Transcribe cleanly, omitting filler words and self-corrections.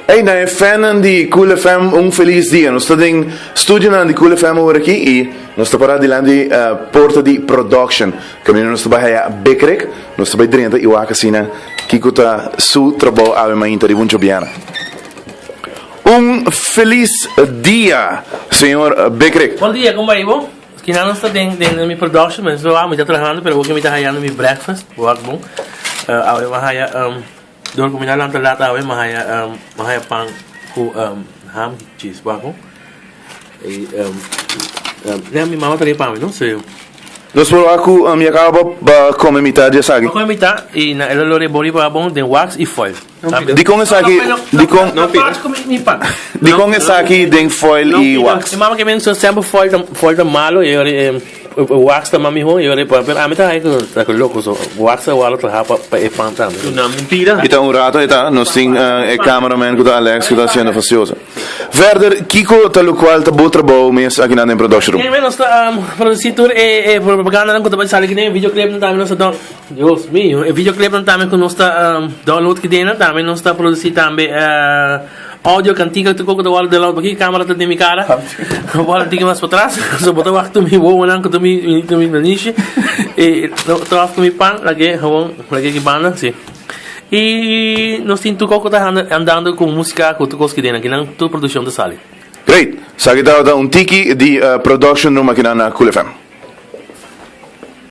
Hey, na e fannan di Cool FM un feliz dia. Nos ta den studionan di Cool FM awor aki y nos ta para dilanti di porta di production. Caminda nos ta bai haya Bikrik. Nos ta bai drenta y wak asina kico ta su trabou awe mainta riba un djobiana. Un feliz dia, señor Bikrik. Bon dia, con bai bo? Kinan nos ta den den mi production, mi ta mi ta trahando pero awor mi ta hayando mi breakfast, wak bon. Awe mi a haya Dor ku mi na lanta lat awe mi haya mi haya pan ku ham i cheese wak i nè mi mama trae pa mi no so. Nos por wak ku mi a kaba pa kome mitad di esaki. Mi a kome mitad i na el a lora e bori pa bon den wax i foil. Dikon esaki dikon dikon esaki den foil i wax? Mi mama ke men semper foil ta foil ta malo i ora Wax ta mas miho y ora pero ami ta haña ta loco so wax ta wòrdu traha pa pa e pan tambe. Una mentira. Y ta un rato e ta, nos tin e cameraman cu ta Alex cu ta haciendo fastioso. Verder, kico ta locual ta bo trabou mes akinan den production room? Nos ta produci tur e e propagandanan cu ta bay sali aki den, e videoclipnan tambe nos ta down, Dios mio, e videoclipnan tambe cu nos ta download aki den tambe nos ta produci tambe. Audio cantica tur cu ta wòrdu download pa aki, camera ta den mi cara, wòrdu tiki mas patras, so bo ta wak tur mi wowonan ku tur mi tur mi nanishi, i ta wak tur mi pan lag'é gewoon lag'é aki banda si. I nos tin tur kos ku ta andando ku musica ku tur kos ki den akinan tur produccion ta sali. Great! Esaki tabata un tiki di production room akinan na Cool FM.